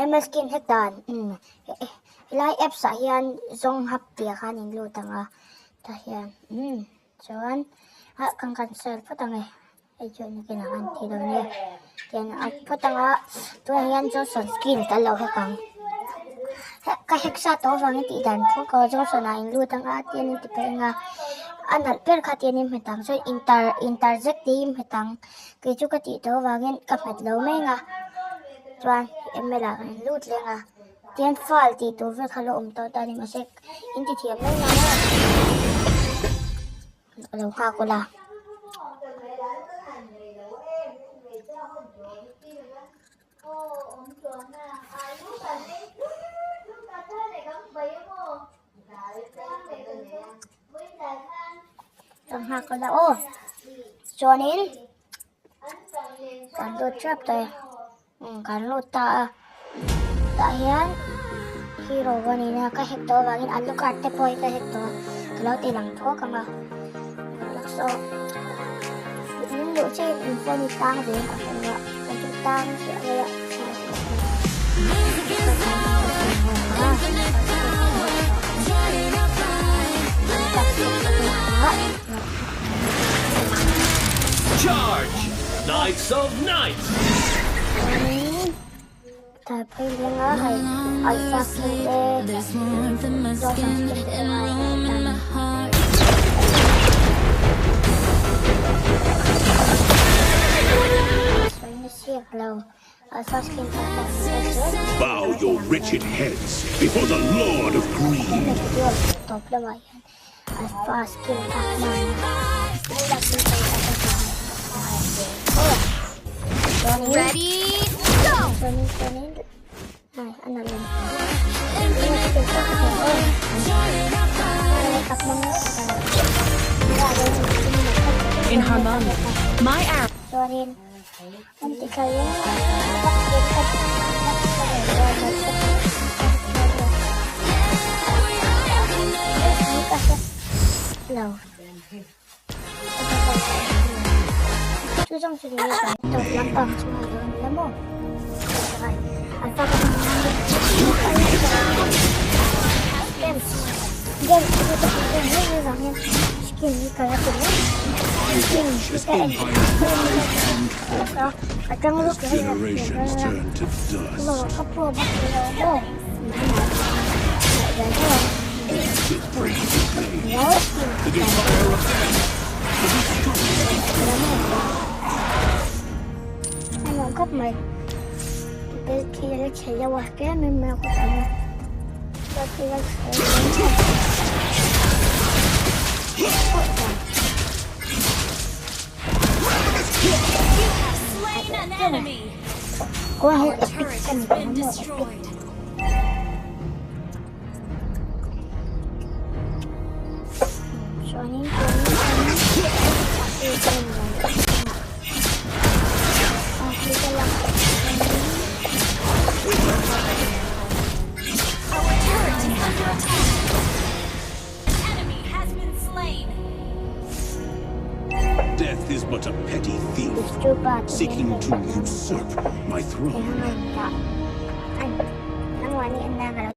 ML skin hack dan umm helai apps ah hian zawng hap tih ah khan in lut ang a tah hian umm chuan ah kan cancel phawt ang e hei chu nakin ah khan ti dawn nia tian a phawt ang a tunah hian Johnson skin kan lo hack ang ka hack sa tawh avangin tih dan thu ka Johnson ah in lut ang a tian in ti phei ang a a nalh ber kha tian in hmet ang chuan inter interject tiin hmet ang. Kei chu ka tih tawh avangin ka hmet lo mai ang a, chuan ML ah kan lut leng a, tian file tih tur vel kha lo awm tawh ta a ni mahse in ti thiam mai nang a, ka lo nghak ula. Ka nghak ula aw chuanin kan lut tap ta e umm kan lut ta a tah hian hero a ni a ka hack tawh avangin alu card te pawh hi ka hack tawh a ka lo ti lang thuak ang a so min luh chiah in phone hi tang ve in ka hre lo a kei chu tang chiah mai a. Charge! Knights of Night! Bow your wretched heads before the Lord of Greed. Ready, go! In harmony, my arrow. Generations turn to dust. The desire of death. The You have slain an enemy. Your turret has been destroyed. Our turret is under attack. An enemy has been slain. Death is but a petty thief, seeking to usurp my throne.